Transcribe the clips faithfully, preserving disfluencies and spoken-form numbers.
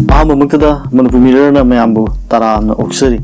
ꯑꯍꯥꯟꯕꯃꯛꯇꯗ ꯃꯅꯤꯄꯨꯔ ꯃꯤꯔꯔꯅ ꯃꯌꯥꯝꯕꯨ ꯇꯔꯥꯝꯅ ꯑꯣꯛꯆꯔꯤ꯫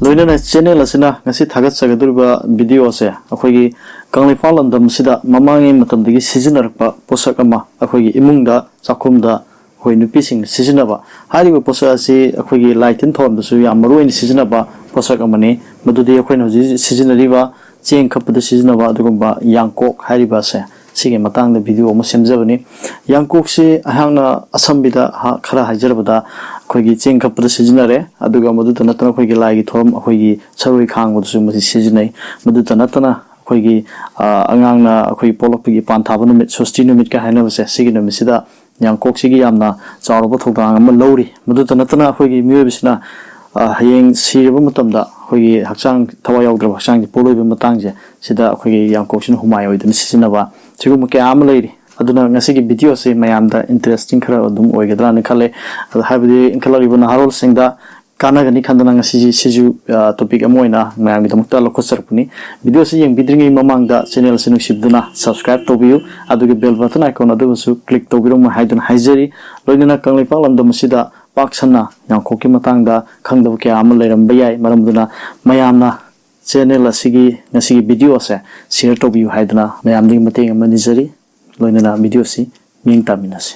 ꯂꯣꯏꯅꯅ ꯆꯦꯅꯦꯜ ꯑꯁꯤꯅ ꯉꯁꯤ ꯊꯥꯒꯠꯆꯒꯗꯧꯔꯤꯕ ꯚꯤꯗꯤꯑꯣ ꯑꯁꯦ ꯑꯩꯈꯣꯏꯒꯤ ꯀꯪꯂꯩꯄꯥꯛ ꯂꯝꯗꯝ ꯑꯁꯤꯗ ꯃꯃꯥꯡꯉꯩ ꯃꯇꯝꯗꯒꯤ ꯁꯤꯖꯤꯟꯅꯔꯛꯄ ꯄꯣꯠꯁꯛ ꯑꯃ, ꯑꯩꯈꯣꯏꯒꯤ ꯏꯃꯨꯡꯗ, ꯆꯥꯛꯈꯨꯝꯗ ꯑꯩꯈꯣꯏ ꯅꯨꯄꯤꯁꯤꯡꯅ ꯁꯤꯖꯤꯟꯅꯕ꯫ ꯍꯥꯏꯔꯤꯕ ꯄꯣꯠꯁꯛ ꯑꯁꯤ ꯑꯩꯈꯣꯏꯒꯤ ꯂꯥꯏ ꯇꯤꯟ ꯊꯧꯔꯝꯗꯁꯨ ꯌꯥꯝ ꯃꯔꯨ ꯑꯣꯏꯅ ꯁꯤꯖꯤꯟꯅꯕ ꯄꯣꯠꯁꯛ ꯑꯃꯅꯤ꯫ ꯃꯗꯨꯗꯤ ꯑꯩꯈꯣꯏꯅ ꯍꯧꯖꯤꯛ ꯍꯧꯖꯤꯛ ꯁꯤꯖꯤꯟꯅꯔꯤꯕ ꯆꯦꯡ ꯈꯞꯄꯗ ꯁꯤꯖꯤꯟꯅꯕ ꯑꯗꯨꯒꯨꯝꯕ ꯌꯥꯡꯀꯣꯛ ꯍꯥꯏꯔꯤꯕ ꯑꯁꯦ, ꯁꯤꯒꯤ ꯃꯇꯥꯡꯗ ꯚꯤꯗꯤꯑꯣ ꯑꯃ ꯁꯦꯝꯖꯕꯅꯤ꯫ ꯌꯥꯡꯀꯣꯛꯁꯤ ꯑꯩꯍꯥꯛꯅ ꯑꯁꯝꯕꯤꯗ ꯍꯥ-, ꯈꯔ ꯍꯥꯏꯖꯔꯕꯗ, ꯑꯩꯈꯣꯏꯒꯤ ꯆꯦꯡ ꯈꯞꯄꯗ ꯁꯤꯖꯤꯟꯅꯔꯦ, ꯑꯗꯨꯒ ꯃꯗꯨꯇ ꯅꯠꯇꯅ ꯑꯩꯈꯣꯏꯒꯤ ꯂꯥꯏꯒꯤ ꯊꯧꯔꯝ, ꯑꯩꯈꯣꯏꯒꯤ ꯁꯔꯣꯏ ꯈꯥꯡꯕꯗꯁꯨ ꯃꯁꯤ ꯁꯤꯖꯤꯟꯅꯩ꯫ ꯃꯗꯨꯇ ꯅꯠꯇꯅ ꯑꯩꯈꯣꯏꯒꯤ, ꯑ, ꯑꯉꯥꯡꯅ ꯑꯩꯈꯣꯏꯒꯤ ꯄꯣꯛꯂꯛꯄꯒꯤ ꯏꯄꯥꯟ ꯊꯥꯕ ꯅꯨꯃꯤꯠ, ꯁꯣꯁꯇꯤ ꯅꯨꯃꯤꯠꯀ ꯍꯥꯏꯅꯕꯁꯦ, ꯁꯤꯒꯤ ꯅꯨꯃꯤꯠꯁꯤꯗ ꯌꯥꯡꯀꯣꯛꯁꯤꯒꯤ ꯌꯥꯝꯅ ꯆꯥꯎꯔꯕ ꯊꯧꯗꯥꯡ ꯑꯃ ꯂꯧꯔꯤ꯫ ꯃꯗꯨꯇ ꯅꯠꯇꯅ ꯑꯩꯈꯣꯏꯒꯤ ꯃꯤꯑꯣꯏꯕꯁꯤꯅ, ꯑ, ꯍꯌꯦꯡ ꯁꯤꯔꯕ ꯃꯇꯝꯗ ꯑꯩꯈꯣꯏꯒꯤ ꯍꯛꯆꯥꯡ, ꯊꯋꯥꯏ ꯌꯥꯎꯗ꯭ꯔꯕ ꯍꯛꯆꯥꯡꯒꯤ ꯄꯣꯠ ꯑꯣꯏꯕ ꯃꯇꯥꯡꯁꯦ, ꯁꯤꯗ ꯑꯩꯈꯣꯏꯒꯤ ꯌꯥꯡꯀꯣꯛꯁꯤꯅ ꯍꯨꯃꯥꯏ ꯑꯣꯏꯗꯨꯅ ꯁꯤꯖꯤꯟꯅꯕ, ꯁꯤꯒꯨꯝꯕ ꯀꯌꯥ ꯑꯃ ꯂꯩꯔꯤ꯫ ꯑꯗꯨꯅ ꯉꯁꯤꯒꯤ ꯚꯤꯗꯤꯑꯣꯁꯤ ꯃꯌꯥꯝꯗ ꯏꯟꯇꯔꯦꯁꯇꯤꯡ ꯈꯔ ꯑꯗꯨꯝ ꯑꯣꯏꯒꯗ꯭ꯔꯥꯅ ꯈꯜꯂꯦ꯫ ꯑꯗꯣ ꯍꯥꯏꯕꯗꯤ ꯏꯟꯈꯠꯂꯛꯂꯤꯕ ꯅꯍꯥꯔꯣꯜꯁꯤꯡꯗ ꯀꯥꯟꯅꯒꯅꯤ ꯈꯟꯗꯅ ꯉꯁꯤꯁꯤ, ꯁꯤꯁꯨ, ꯑ, ꯇꯣꯄꯤꯛ ꯑꯃ ꯑꯣꯏꯅ ꯃꯌꯥꯝꯒꯤꯗꯃꯛꯇ ꯂꯧꯈꯠꯆꯔꯛꯄꯅꯤ꯫ ꯚꯤꯗꯤꯑꯣꯁꯤ ꯌꯦꯡꯕꯤꯗ꯭ꯔꯤꯉꯩ ꯃꯃꯥꯡꯗ ꯆꯦꯅꯦꯜ ꯑꯁꯤ ꯅꯨꯡꯁꯤꯕꯤꯗꯨꯅ ꯁꯕꯁꯀ꯭ꯔꯥꯏꯕ ꯇꯧꯕꯤꯌꯨ, ꯑꯗꯨꯒ ꯕꯦꯜ ꯕꯇꯟ ꯑꯥꯏꯀꯣꯟ ꯑꯗꯨꯃꯁꯨ ꯀ꯭ꯂꯤꯛ ꯇꯧꯕꯤꯔꯝꯃꯨ ꯍꯥꯏꯗꯨꯅ ꯍꯥꯏꯖꯔꯤ꯫ ꯂꯣꯏꯅꯅ ꯀꯪꯂꯩꯄꯥꯛ ꯂꯝꯗꯝ ꯑꯁꯤꯗ ꯄꯥꯛ ꯁꯟꯅ ꯌꯥꯡꯀꯣꯛꯀꯤ ꯃꯇꯥꯡꯗ ꯈꯪꯗꯕ ꯀꯌꯥ ꯑꯃ ꯂꯩꯔꯝꯕ ꯌꯥꯏ, ꯃꯔꯝ ꯑꯗꯨꯅ ꯃꯌꯥꯝꯅ ꯆꯦꯅꯦꯜ ꯑꯁꯤꯒꯤ ꯉꯁꯤꯒꯤ ꯚꯤꯗꯤꯑꯣ ꯑꯁꯦ ꯁꯤꯌꯔ ꯇꯧꯕꯤꯌꯨ ꯍꯥꯏꯗꯨꯅ ꯃꯌꯥꯝꯗꯒꯤ ꯃꯇꯦꯡ ꯑꯃ ꯅꯤꯖꯔꯤ꯫ ꯂꯣꯏꯅꯅ ꯚꯤꯗꯤꯑꯣ ꯑꯁꯤ ꯃꯤꯠꯌꯦꯡ ꯇꯥꯃꯤꯟꯅꯁꯤ꯫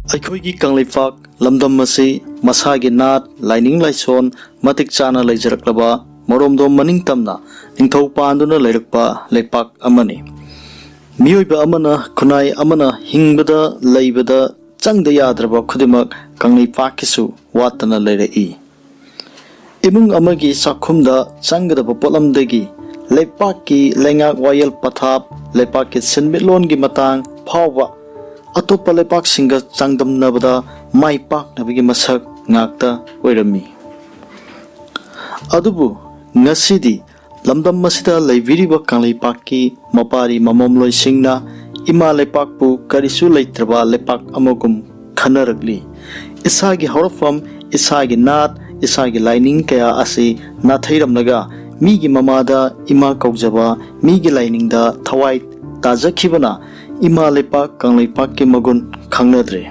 ꯑꯩꯈꯣꯏꯒꯤ ꯀꯪꯂꯩꯄꯥꯛ ꯂꯝꯗꯝ ꯑꯁꯤ ꯃꯁꯥꯒꯤ ꯅꯥꯠ, ꯂꯥꯏꯅꯤꯡ ꯂꯥꯏꯁꯣꯟ ꯃꯇꯤꯛ ꯆꯥꯅ ꯂꯩꯖꯔꯛꯂꯕ, ꯃꯔꯣꯝꯗꯣꯝ ꯃꯅꯤꯡꯇꯝꯅ ꯅꯤꯡꯊꯧ ꯄꯥꯟꯗꯨꯅ ꯂꯩꯔꯛꯄ ꯂꯩꯄꯥꯛ ꯑꯃꯅꯤ꯫ ꯃꯤꯑꯣꯏꯕ ꯑꯃꯅ, ꯈꯨꯟꯅꯥꯏ ꯑꯃꯅ ꯍꯤꯡꯕꯗ, ꯂꯩꯕꯗ ꯆꯪꯗ ꯌꯥꯗ꯭ꯔꯕ ꯈꯨꯗꯤꯡꯃꯛ ꯀꯪꯂꯩꯄꯥꯛꯀꯤꯁꯨ ꯋꯥꯠꯇꯅ ꯂꯩꯔꯛꯏ꯫ ꯏꯃꯨꯡ ꯑꯃꯒꯤ ꯆꯥꯛꯈꯨꯝꯗ ꯆꯪꯒꯗꯕ ꯄꯣꯠꯂꯝꯗꯒꯤ ꯂꯩꯄꯥꯛꯀꯤ ꯂꯩꯉꯥꯛ ꯋꯥꯌꯦꯜ ꯄꯊꯥꯞ, ꯂꯩꯄꯥꯛꯀꯤ ꯁꯤꯟꯃꯤꯠꯂꯣꯟꯒꯤ ꯃꯇꯥꯡ ꯐꯥꯎꯕ ꯑꯇꯣꯞꯄ ꯂꯩꯄꯥꯛꯁꯤꯡꯒ ꯆꯥꯡꯗꯝꯅꯕꯗ ꯃꯥꯏ ꯄꯥꯛꯅꯕꯒꯤ ꯃꯁꯛ ꯉꯥꯛꯇ ꯑꯣꯏꯔꯝꯃꯤ꯫ ꯑꯗꯨꯕꯨ ꯉꯁꯤꯗꯤ ꯂꯝꯗꯝ ꯑꯁꯤꯗ ꯂꯩꯕꯤꯔꯤꯕ ꯀꯪꯂꯩꯄꯥꯛꯀꯤ ꯃꯄꯥꯔꯤ ꯃꯃꯣꯝꯂꯣꯏꯁꯤꯡꯅ ꯏꯃꯥ ꯂꯩꯄꯥꯛꯄꯨ ꯀꯔꯤꯁꯨ ꯂꯩꯇ꯭ꯔꯕ ꯂꯩꯄꯥꯛ ꯑꯃꯒꯨꯝ ꯈꯟꯅꯔꯛꯂꯤ꯫ ꯏꯁꯥꯒꯤ ꯍꯧꯔꯛꯐꯝ, ꯏꯁꯥꯒꯤ ꯅꯥꯠ, ꯏꯁꯥꯒꯤ ꯂꯥꯏꯅꯤꯡ ꯀꯌꯥ ꯑꯁꯤ ꯅꯥꯊꯩꯔꯝꯂꯒ ꯃꯤꯒꯤ ꯃꯃꯥꯗ ꯏꯃꯥ ꯀꯧꯖꯕ, ꯃꯤꯒꯤ ꯂꯥꯏꯅꯤꯡꯗ ꯊꯋꯥꯏ ꯇꯥꯖꯈꯤꯕꯅ ꯏꯃꯥ ꯂꯩꯄꯥꯛ ꯀꯪꯂꯩꯄꯥꯛꯀꯤ ꯃꯒꯨꯟ ꯈꯪꯅꯗ꯭ꯔꯦ꯫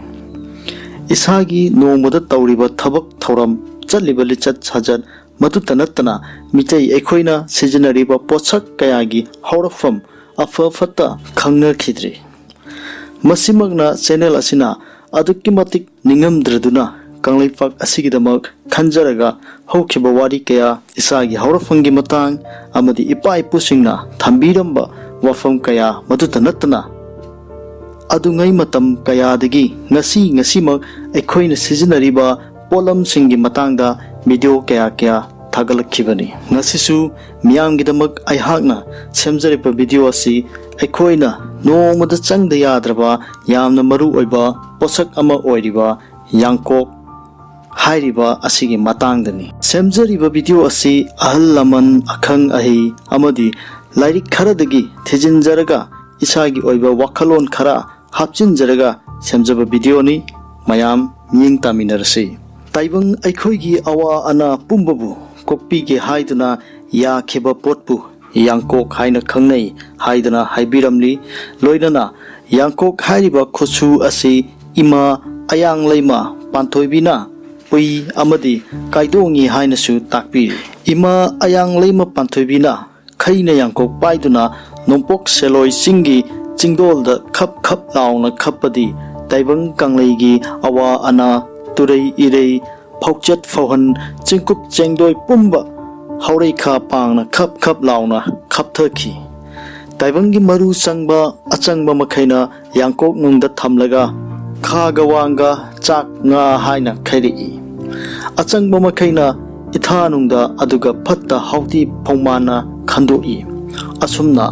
ꯏꯁꯥꯒꯤ ꯅꯣꯡꯃꯗ ꯇꯧꯔꯤꯕ ꯊꯕꯛ ꯊꯧꯔꯝ, ꯆꯠꯂꯤꯕ ꯂꯤꯆꯠ ꯁꯥꯖꯠ, ꯃꯗꯨꯇ ꯅꯠꯇꯅ ꯃꯤꯇꯩ ꯑꯩꯈꯣꯏꯅ ꯁꯤꯖꯤꯟꯅꯔꯤꯕ ꯄꯣꯠꯁꯛ ꯀꯌꯥꯒꯤ ꯍꯧꯔꯛꯐꯝ ꯑꯐ ꯐꯠꯇ ꯈꯪꯅꯈꯤꯗ꯭ꯔꯦ꯫ ꯃꯁꯤꯃꯛꯅ ꯆꯦꯅꯦꯜ ꯑꯁꯤꯅ ꯑꯗꯨꯛꯀꯤ ꯃꯇꯤꯛ ꯅꯤꯡꯉꯝꯗ꯭ꯔꯗꯨꯅ ꯀꯪꯂꯩꯄꯥꯛ ꯑꯁꯤꯒꯤꯗꯃꯛ ꯈꯟꯖꯔꯒ ꯍꯧꯈꯤꯕ ꯋꯥꯔꯤ ꯀꯌꯥ, ꯏꯁꯥꯒꯤ ꯍꯧꯔꯛꯐꯝꯒꯤ ꯃꯇꯥꯡ ꯑꯃꯗꯤ ꯏꯄꯥ ꯏꯄꯨꯁꯤꯡꯅ ꯊꯝꯕꯤꯔꯝꯕ ꯋꯥꯐꯝ ꯀꯌꯥ ꯃꯗꯨꯇ ꯅꯠꯇꯅ ꯑꯗꯨꯉꯩ ꯃꯇꯝ ꯀꯌꯥꯗꯒꯤ ꯉꯁꯤ ꯉꯁꯤꯃꯛ ꯑꯩꯈꯣꯏꯅ ꯁꯤꯖꯤꯟꯅꯔꯤꯕ ꯄꯣꯠꯂꯝꯁꯤꯡꯒꯤ ꯃꯇꯥꯡꯗ ꯚꯤꯗꯤꯑꯣ ꯀꯌꯥ ꯀꯌꯥ ꯊꯥꯒꯠꯂꯛꯈꯤꯕꯅꯤ꯫ ꯉꯁꯤꯁꯨ ꯃꯤꯌꯥꯝꯒꯤꯗꯃꯛ ꯑꯩꯍꯥꯛꯅ ꯁꯦꯝꯖꯔꯤꯕ ꯚꯤꯗꯤꯑꯣ ꯑꯁꯤ ꯑꯩꯈꯣꯏꯅ ꯅꯣꯡꯃꯗ ꯆꯪꯗ ꯌꯥꯗ꯭ꯔꯕ ꯌꯥꯝꯅ ꯃꯔꯨ ꯑꯣꯏꯕ ꯄꯣꯠꯁꯛ ꯑꯃ ꯑꯣꯏꯔꯤꯕ ꯌꯥꯡꯀꯣꯛ ꯍꯥꯏꯔꯤꯕ ꯑꯁꯤꯒꯤ ꯃꯇꯥꯡꯗꯅꯤ꯫ ꯁꯦꯝꯖꯔꯤꯕ ꯚꯤꯗꯤꯑꯣ ꯑꯁꯤ ꯑꯍꯜ ꯂꯃꯟ, ꯑꯈꯪ ꯑꯍꯩ ꯑꯃꯗꯤ ꯂꯥꯏꯔꯤꯛ ꯈꯔꯗꯒꯤ ꯊꯤꯖꯤꯟꯖꯔꯒ ꯏꯁꯥꯒꯤ ꯑꯣꯏꯕ ꯋꯥꯈꯜꯂꯣꯟ ꯈꯔ ꯍꯥꯞꯆꯤꯟꯖꯔꯒ ꯁꯦꯝꯖꯕ ꯚꯤꯗꯤꯑꯣꯅꯤ꯫ ꯃꯌꯥꯝ ꯃꯤꯠꯌꯦꯡ ꯇꯥꯃꯤꯟꯅꯔꯁꯤ꯫ ꯇꯥꯏꯕꯪ ꯑꯩꯈꯣꯏꯒꯤ ꯑꯋꯥ ꯑꯅꯥ ꯄꯨꯝꯕꯕꯨ ꯀꯣꯛꯄꯤꯒꯦ ꯍꯥꯏꯗꯨꯅ ꯌꯥꯈꯤꯕ ꯄꯣꯠꯄꯨ ꯌꯥꯡꯀꯣꯛ ꯍꯥꯏꯅ ꯈꯪꯅꯩ ꯍꯥꯏꯗꯨꯅ ꯍꯥꯏꯕꯤꯔꯝꯂꯤ꯫ ꯂꯣꯏꯅꯅ ꯌꯥꯡꯀꯣꯛ ꯍꯥꯏꯔꯤꯕ ꯈꯨꯠꯁꯨ ꯑꯁꯤ ꯏꯃꯥ ꯑꯌꯥꯡ ꯂꯩꯃ ꯄꯥꯟꯊꯣꯏꯕꯤꯅ ꯄꯨꯏ ꯑꯃꯗꯤ ꯀꯥꯏꯗꯣꯡꯉꯤ ꯍꯥꯏꯅꯁꯨ ꯇꯥꯛꯄꯤꯔꯤ꯫ ꯏꯃꯥ ꯑꯌꯥꯡ ꯂꯩꯃ ꯄꯥꯟꯊꯣꯏꯕꯤꯅ ꯈꯩꯅ ꯌꯥꯡꯀꯣꯛ ꯄꯥꯏꯗꯨꯅ ꯅꯣꯡꯄꯣꯛ ꯁꯦꯂꯣꯏ ꯆꯤꯡꯒꯤ ꯆꯤꯡꯗꯣꯜꯗ ꯈꯞ ꯈꯞ ꯂꯥꯎꯅ ꯈꯞꯄꯗꯤ ꯇꯥꯏꯕꯪ ꯀꯪꯂꯩꯒꯤ ꯑꯋꯥ ꯑꯅꯥ, ꯇꯨꯔꯩ ꯏꯔꯩ, ꯐꯥꯎꯆꯠ ꯐꯥꯎꯍꯟ, ꯆꯤꯡꯀꯨꯞ ꯆꯦꯡꯗꯣꯏ ꯄꯨꯝꯕ ꯍꯧꯔꯩꯈꯥ ꯄꯥꯡꯅ ꯈꯞ ꯈꯞ ꯂꯥꯎꯅ ꯈꯞꯊꯈꯤ꯫ ꯇꯥꯏꯕꯪꯒꯤ ꯃꯔꯨ ꯆꯪꯕ ꯑꯆꯪꯕ ꯃꯈꯩꯅ ꯌꯥꯡꯀꯣꯛ ꯅꯨꯡꯗ ꯊꯝꯂꯒ ꯈꯥꯒ ꯋꯥꯡꯒ ꯆꯥꯛ ꯉꯥ ꯍꯥꯏꯅ ꯈꯩꯔꯛꯏ꯫ ꯑꯆꯪꯕ ꯃꯈꯩꯅ ꯏꯊꯥ ꯅꯨꯡꯗ ꯑꯗꯨꯒ ꯐꯠꯇ ꯍꯥꯎꯗꯤ ꯐꯧꯃꯥꯟꯅ ꯈꯟꯗꯣꯛꯏ꯫ ꯑꯁꯨꯝꯅ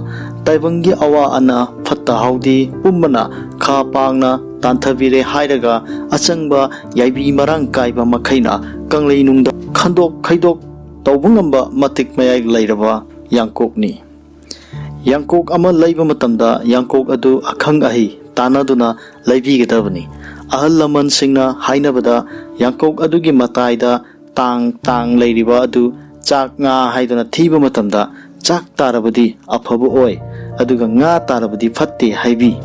ꯇꯥꯏꯕꯪꯒꯤ ꯑꯋꯥ ꯑꯅꯥ ꯐꯠꯇ ꯍꯥꯎꯗꯤ ꯄꯨꯝꯕꯅ ꯈꯥ ꯄꯥꯡꯅ ꯇꯥꯟꯊꯕꯤꯔꯦ ꯍꯥꯏꯔꯒ ꯑꯆꯪꯕ ꯌꯥꯏꯕꯤ ꯃꯔꯥꯡ ꯀꯥꯏꯕ ꯃꯈꯩꯅ ꯀꯪꯂꯩ ꯅꯨꯡꯗ ꯈꯟꯗꯣꯛ ꯈꯩꯗꯣꯛ ꯇꯧꯕ ꯉꯝꯕ ꯃꯇꯤꯛ ꯃꯌꯥꯏ ꯂꯩꯔꯕ ꯌꯥꯡꯀꯣꯛꯅꯤ꯫ ꯌꯥꯡꯀꯣꯛ ꯑꯃ ꯂꯩꯕ ꯃꯇꯝꯗ ꯌꯥꯡꯀꯣꯛ ꯑꯗꯨ ꯑꯈꯪ ꯑꯍꯩ ꯇꯥꯟꯅꯗꯨꯅ ꯂꯩꯕꯤꯒꯗꯕꯅꯤ꯫ ꯑꯍꯜ ꯂꯃꯟꯁꯤꯡꯅ ꯍꯥꯏꯅꯕꯗ, ꯌꯥꯡꯀꯣꯛ ꯑꯗꯨꯒꯤ ꯃꯇꯥꯏꯗ ꯇꯥꯡ ꯇꯥꯡ ꯂꯩꯔꯤꯕ ꯑꯗꯨ ꯆꯥꯛ ꯉꯥ ꯍꯥꯏꯗꯨꯅ ꯊꯤꯕ ꯃꯇꯝꯗ, ꯆꯥꯛ ꯇꯥꯔꯕꯗꯤ ꯑꯐꯕ ꯑꯣꯏ, ꯑꯗꯨꯒ ꯉꯥ ꯇꯥꯔꯕꯗꯤ ꯐꯠꯇꯦ ꯍꯥꯏꯕꯤ꯫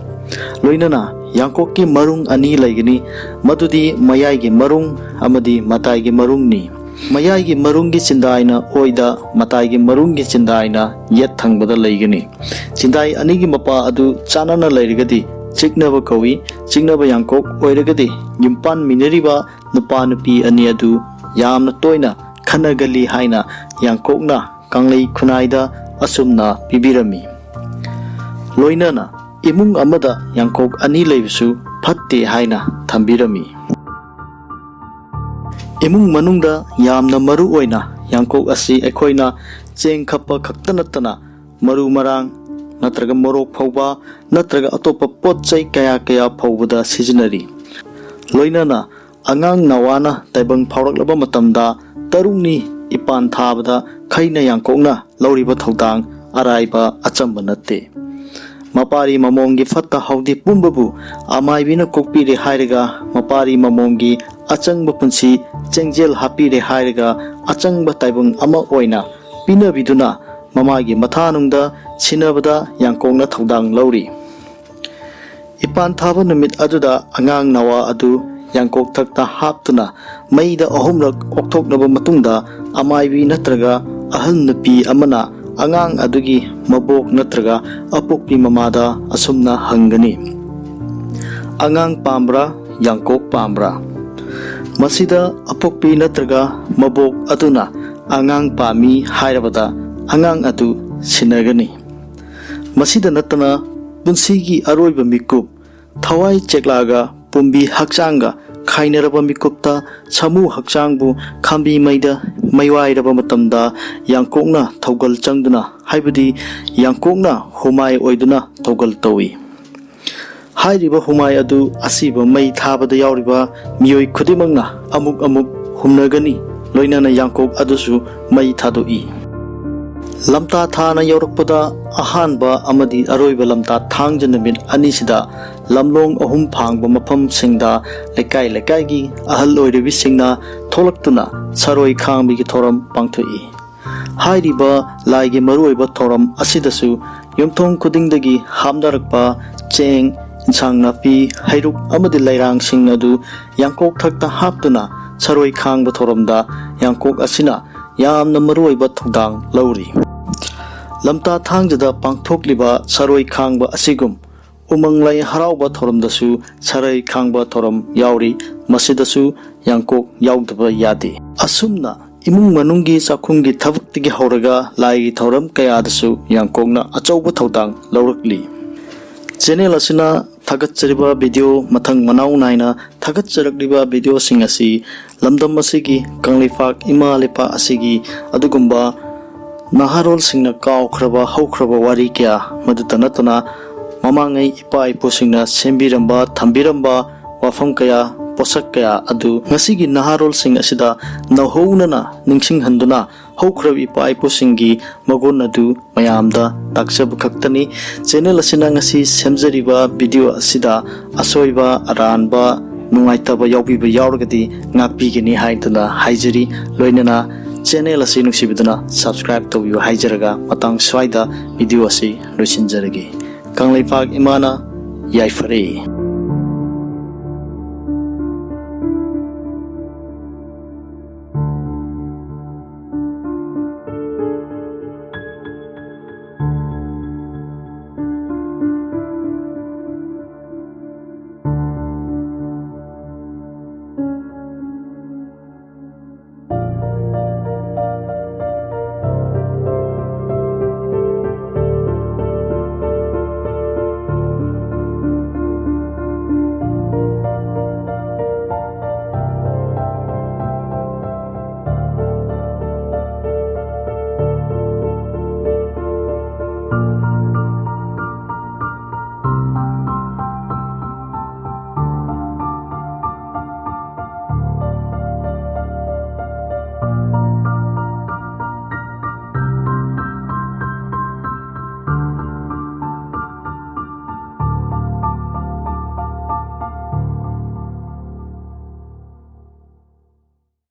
ꯂꯣꯏꯅꯅ ꯌꯥꯡꯀꯣꯛꯀꯤ ꯃꯔꯨꯡ ꯑꯅꯤ ꯂꯩꯒꯅꯤ, ꯃꯗꯨꯗꯤ ꯃꯌꯥꯏꯒꯤ ꯃꯔꯨꯡ ꯑꯃꯗꯤ ꯃꯇꯥꯏꯒꯤ ꯃꯔꯨꯡꯅꯤ꯫ ꯃꯌꯥꯏꯒꯤ ꯃꯔꯨꯡꯒꯤ ꯆꯤꯟꯗꯥꯏꯅ ꯑꯣꯏꯗ, ꯃꯇꯥꯏꯒꯤ ꯃꯔꯨꯡꯒꯤ ꯆꯤꯟꯗꯥꯏꯅ ꯌꯦꯠ ꯊꯪꯕꯗ ꯂꯩꯒꯅꯤ꯫ ꯆꯤꯟꯗꯥꯏ ꯑꯅꯤꯒꯤ ꯃꯄꯥ ꯑꯗꯨ ꯆꯥꯟꯅꯅ ꯂꯩꯔꯒꯗꯤ ꯆꯤꯛꯅꯕ ꯀꯧꯏ꯫ ꯆꯤꯛꯅꯕ ꯌꯥꯡꯀꯣꯛ ꯑꯣꯏꯔꯒꯗꯤ ꯌꯨꯝꯄꯥꯟꯃꯤꯟꯅꯔꯤꯕ ꯅꯨꯄꯥ ꯅꯨꯄꯤ ꯑꯅꯤ ꯑꯗꯨ ꯌꯥꯝꯅ ꯇꯣꯏꯅ ꯈꯠꯅꯒꯜꯂꯤ ꯍꯥꯏꯅ ꯌꯥꯡꯀꯣꯛꯅ ꯀꯪꯂꯩ ꯈꯨꯟꯅꯥꯏꯗ ꯑꯁꯨꯝꯅ ꯄꯤꯕꯤꯔꯝꯃꯤ꯫ ꯂꯣꯏꯅꯅ ꯏꯃꯨꯡ ꯑꯃꯗ ꯌꯥꯡꯀꯣꯛ ꯑꯅꯤ ꯂꯩꯕꯁꯨ ꯐꯠꯇꯦ ꯍꯥꯏꯅ ꯊꯝꯕꯤꯔꯝꯃꯤ꯫ ꯏꯃꯨꯡ ꯃꯅꯨꯡꯗ ꯌꯥꯝꯅ ꯃꯔꯨ ꯑꯣꯏꯅ ꯌꯥꯡꯀꯣꯛ ꯑꯁꯤ ꯑꯩꯈꯣꯏꯅ ꯆꯦꯡ ꯈꯞꯄ ꯈꯛꯇ ꯅꯠꯇꯅ ꯃꯔꯨ ꯃꯔꯥꯡ ꯅꯠꯇ꯭ꯔꯒ ꯃꯣꯔꯣꯛ ꯐꯧꯕ ꯅꯠꯇ꯭ꯔꯒ ꯑꯇꯣꯞꯄ ꯄꯣꯠ ꯆꯩ ꯀꯌꯥ ꯀꯌꯥ ꯐꯧꯕꯗ ꯁꯤꯖꯤꯟꯅꯔꯤ꯫ ꯂꯣꯏꯅꯅ ꯑꯉꯥꯡ ꯅꯋꯥꯅ ꯇꯥꯏꯕꯪ ꯐꯥꯎꯔꯛꯂꯕ ꯃꯇꯝꯗ ꯇꯔꯨꯛꯅꯤ ꯏꯄꯥꯟ ꯊꯥꯕꯗ ꯈꯩꯅ ꯌꯥꯡꯀꯣꯛꯅ ꯂꯧꯔꯤꯕ ꯊꯧꯗꯥꯡ ꯑꯔꯥꯏꯕ ꯑꯆꯝꯕ ꯅꯠꯇꯦ꯫ ꯃꯄꯥꯔꯤ ꯃꯃꯣꯝꯒꯤ ꯐꯠꯇ ꯍꯥꯎꯗꯤ ꯄꯨꯝꯕꯕꯨ ꯑꯃꯥꯏꯕꯤꯅ ꯀꯣꯛꯄꯤꯔꯦ ꯍꯥꯏꯔꯒ, ꯃꯄꯥꯔꯤ ꯃꯃꯣꯝꯒꯤ ꯑꯆꯪꯕ ꯄꯨꯟꯁꯤ ꯆꯦꯡꯖꯦꯜ ꯍꯥꯞꯄꯤꯔꯦ ꯍꯥꯏꯔꯒ, ꯑꯆꯪꯕ ꯇꯥꯏꯕꯪ ꯑꯃ ꯑꯣꯏꯅ ꯄꯤꯅꯕꯤꯗꯨꯅ ꯃꯃꯥꯒꯤ ꯃꯊꯥꯅꯨꯡꯗ ꯁꯤꯟꯅꯕꯗ ꯌꯥꯡꯀꯣꯛꯅ ꯊꯧꯗꯥꯡ ꯂꯧꯔꯤ꯫ ꯏꯄꯥꯟ ꯊꯥꯕ ꯅꯨꯃꯤꯠ ꯑꯗꯨꯗ ꯑꯉꯥꯡ ꯅꯋꯥ ꯑꯗꯨ ꯌꯥꯡꯀꯣꯛ ꯊꯛꯇ ꯍꯥꯞꯇꯨꯅ ꯃꯩꯗ ꯑꯍꯨꯝꯂꯛ ꯑꯣꯛꯊꯣꯛꯂꯕ ꯃꯇꯨꯡꯗ, ꯑꯃꯥꯏꯕꯤ ꯅꯠꯇ꯭ꯔꯒ ꯑꯍꯜ ꯅꯨꯄꯤ ꯑꯃꯅ ꯑꯉꯥꯡ ꯑꯗꯨꯒꯤ ꯃꯕꯣꯛ ꯅꯠꯇ꯭ꯔꯒ ꯑꯄꯣꯛꯄꯤ ꯃꯃꯥꯗ ꯑꯁꯨꯝꯅ ꯍꯪꯒꯅꯤ, "ꯑꯉꯥꯡ ꯄꯥꯝꯕ꯭ꯔꯥ, ꯌꯥꯡꯀꯣꯛ ꯄꯥꯝꯕ꯭ꯔꯥ?" ꯃꯁꯤꯗ ꯑꯄꯣꯛꯄꯤ ꯅꯠꯇ꯭ꯔꯒ ꯃꯕꯣꯛ ꯑꯗꯨꯅ ꯑꯉꯥꯡ ꯄꯥꯝꯃꯤ ꯍꯥꯏꯔꯕꯗ, ꯑꯉꯥꯡ ꯑꯗꯨ ꯁꯤꯟꯅꯒꯅꯤ꯫ ꯃꯁꯤꯗ ꯅꯠꯇꯅ, ꯄꯨꯟꯁꯤꯒꯤ ꯑꯔꯣꯏꯕ ꯃꯤꯀꯨꯞ, ꯊꯋꯥꯏ ꯆꯦꯛꯂꯥꯒ ꯄꯨꯝꯕꯤ ꯍꯛꯆꯥꯡꯒ ꯈꯥꯏꯅꯔꯕ ꯃꯤꯀꯨꯞꯇ, ꯁꯥꯃꯨ ꯍꯛꯆꯥꯡꯕꯨ ꯈꯥꯝꯕꯤ ꯃꯩꯗ ꯃꯩꯋꯥꯏꯔꯕ ꯃꯇꯝꯗ, ꯌꯥꯡꯀꯣꯛꯅ ꯊꯧꯒꯜ ꯆꯪꯗꯨꯅ, ꯍꯥꯏꯕꯗꯤ ꯌꯥꯡꯀꯣꯛꯅ ꯍꯨꯃꯥꯏ ꯑꯣꯏꯗꯨꯅ ꯊꯧꯒꯜ ꯇꯧꯏ꯫ ꯍꯥꯏꯔꯤꯕ ꯍꯨꯃꯥꯏ ꯑꯗꯨ ꯑꯁꯤꯕ ꯃꯩ ꯊꯥꯕꯗ ꯌꯥꯎꯔꯤꯕ ꯃꯤꯑꯣꯏ ꯈꯨꯗꯤꯡꯃꯛꯅ ꯑꯃꯨꯛ ꯑꯃꯨꯛ ꯍꯨꯝꯅꯒꯅꯤ, ꯂꯣꯏꯅꯅ ꯌꯥꯡꯀꯣꯛ ꯑꯗꯨꯁꯨ ꯃꯩ ꯊꯥꯗꯣꯛꯏ꯫ ꯂꯝꯇꯥ ꯊꯥꯅ ꯌꯧꯔꯛꯄꯗ ꯑꯍꯥꯟꯕ ꯑꯃꯗꯤ ꯑꯔꯣꯏꯕ ꯂꯝꯇꯥ ꯊꯥꯡꯖ ꯅꯨꯃꯤꯠ ꯑꯅꯤꯁꯤꯗ ꯂꯝꯂꯣꯡ ꯑꯍꯨꯝ ꯐꯥꯡꯕ ꯃꯐꯝꯁꯤꯡꯗ ꯂꯩꯀꯥꯏ ꯂꯩꯀꯥꯏꯒꯤ ꯑꯍꯜ ꯑꯣꯏꯔꯤꯕꯁꯤꯡꯅ ꯊꯣꯛꯂꯛꯇꯨꯅ ꯁꯔꯣꯏ ꯈꯥꯡꯕꯒꯤ ꯊꯧꯔꯝ ꯄꯥꯡꯊꯣꯛꯏ꯫ ꯍꯥꯏꯔꯤꯕ ꯂꯥꯏꯒꯤ ꯃꯔꯨꯑꯣꯏꯕ ꯊꯧꯔꯝ ꯑꯁꯤꯗꯁꯨ ꯌꯨꯝꯊꯣꯡ ꯈꯨꯗꯤꯡꯗꯒꯤ ꯍꯥꯞꯅꯔꯛꯄ ꯆꯦꯡ, ꯏꯟꯁꯥꯡ ꯅꯥꯄꯤ, ꯍꯩꯔꯨꯛ ꯑꯃꯗꯤ ꯂꯩꯔꯥꯡꯁꯤꯡ ꯑꯗꯨ ꯌꯥꯡꯀꯣꯛ ꯊꯛꯇ ꯍꯥꯞꯇꯨꯅ ꯁꯔꯣꯏ ꯈꯥꯡꯕ ꯊꯧꯔꯝꯗ ꯌꯥꯡꯀꯣꯛ ꯑꯁꯤꯅ ꯌꯥꯝꯅ ꯃꯔꯨꯑꯣꯏꯕ ꯊꯧꯗꯥꯡ ꯂꯧꯔꯤ꯫ ꯂꯝꯇꯥ ꯊꯥꯡꯖꯗ ꯄꯥꯡꯊꯣꯛꯂꯤꯕ ꯁꯔꯣꯏ ꯈꯥꯡꯕ ꯑꯁꯤꯒꯨꯝ ꯎꯃꯪ ꯂꯥꯏ ꯍꯔꯥꯎꯕ ꯊꯧꯔꯝꯗꯁꯨ ꯁꯔꯣꯏ ꯈꯥꯡꯕ ꯊꯧꯔꯝ ꯌꯥꯎꯔꯤ꯫ ꯃꯁꯤꯗꯁꯨ ꯌꯥꯡꯀꯣꯛ ꯌꯥꯎꯗꯕ ꯌꯥꯗꯦ꯫ ꯑꯁꯨꯝꯅ ꯏꯃꯨꯡ ꯃꯅꯨꯡꯒꯤ ꯆꯥꯛꯈꯨꯝꯒꯤ ꯊꯕꯛꯇꯒꯤ ꯍꯧꯔꯒ ꯂꯥꯏꯒꯤ ꯊꯧꯔꯝ ꯀꯌꯥꯗꯁꯨ ꯌꯥꯡꯀꯣꯛꯅ ꯑꯆꯧꯕ ꯊꯧꯗꯥꯡ ꯂꯧꯔꯛꯂꯤ꯫ ꯆꯦꯅꯦꯜ ꯑꯁꯤꯅ ꯊꯥꯒꯠꯆꯔꯤꯕ ꯚꯤꯗꯤꯑꯣ ꯃꯊꯪ ꯃꯅꯥꯎ ꯅꯥꯏꯅ ꯊꯥꯒꯠꯆꯔꯛꯂꯤꯕ ꯚꯤꯗꯤꯑꯣꯁꯤꯡ ꯑꯁꯤ ꯂꯝꯗꯝ ꯑꯁꯤꯒꯤ ꯀꯪꯂꯩꯄꯥꯛ ꯏꯃꯥ ꯂꯩꯄꯥꯛ ꯑꯁꯤꯒꯤ ꯑꯗꯨꯒꯨꯝꯕ ꯅꯍꯥꯔꯣꯜꯁꯤꯡꯅ ꯀꯥꯎꯈ꯭ꯔꯕ ꯍꯧꯈ꯭ꯔꯕ ꯋꯥꯔꯤ ꯀꯌꯥ, ꯃꯗꯨꯇ ꯅꯠꯇꯅ ꯃꯃꯥꯡꯉꯩ ꯏꯄꯥ ꯏꯄꯨꯁꯤꯡꯅ ꯁꯦꯝꯕꯤꯔꯝꯕ, ꯊꯝꯕꯤꯔꯝꯕ ꯋꯥꯐꯝ ꯀꯌꯥ, ꯄꯣꯠꯁꯛ ꯀꯌꯥ ꯑꯗꯨ ꯉꯁꯤꯒꯤ ꯅꯍꯥꯔꯣꯜꯁꯤꯡ ꯑꯁꯤꯗ ꯅꯧꯍꯧꯅꯅ ꯅꯤꯡꯁꯤꯡꯍꯟꯗꯨꯅ ꯍꯧꯈ꯭ꯔꯕ ꯏꯄꯥ ꯏꯄꯨꯁꯤꯡꯒꯤ ꯃꯒꯨꯟ ꯑꯗꯨ ꯃꯌꯥꯝꯗ ꯇꯥꯛꯆꯕ ꯈꯛꯇꯅꯤ꯫ ꯆꯦꯅꯦꯜ ꯑꯁꯤꯅ ꯉꯁꯤ ꯁꯦꯝꯖꯔꯤꯕ ꯚꯤꯗꯤꯑꯣ ꯑꯁꯤꯗ ꯑꯁꯣꯏꯕ, ꯑꯔꯥꯟꯕ, ꯅꯨꯡꯉꯥꯏꯇꯕ ꯌꯥꯎꯕꯤꯕ ꯌꯥꯎꯔꯒꯗꯤ ꯉꯥꯛꯄꯤꯒꯅꯤ ꯍꯥꯏꯗꯨꯅ ꯍꯥꯏꯖꯔꯤ꯫ ꯂꯣꯏꯅꯅ ꯆꯦꯅꯦꯜ ꯑꯁꯤ ꯅꯨꯡꯁꯤꯕꯤꯗꯨꯅ ꯁꯕꯁꯀ꯭ꯔꯥꯏꯕ ꯇꯧꯕꯤꯌꯨ ꯍꯥꯏꯖꯔꯒ ꯃꯇꯥꯡ ꯁ꯭ꯋꯥꯏꯗ ꯚꯤꯗꯤꯑꯣ ꯑꯁꯤ ꯂꯣꯏꯁꯤꯟꯖꯔꯒꯦ꯫ ꯀꯪꯂꯩꯄꯥꯛ ꯏꯃꯥꯅ ꯌꯥꯏꯐꯔꯦ꯫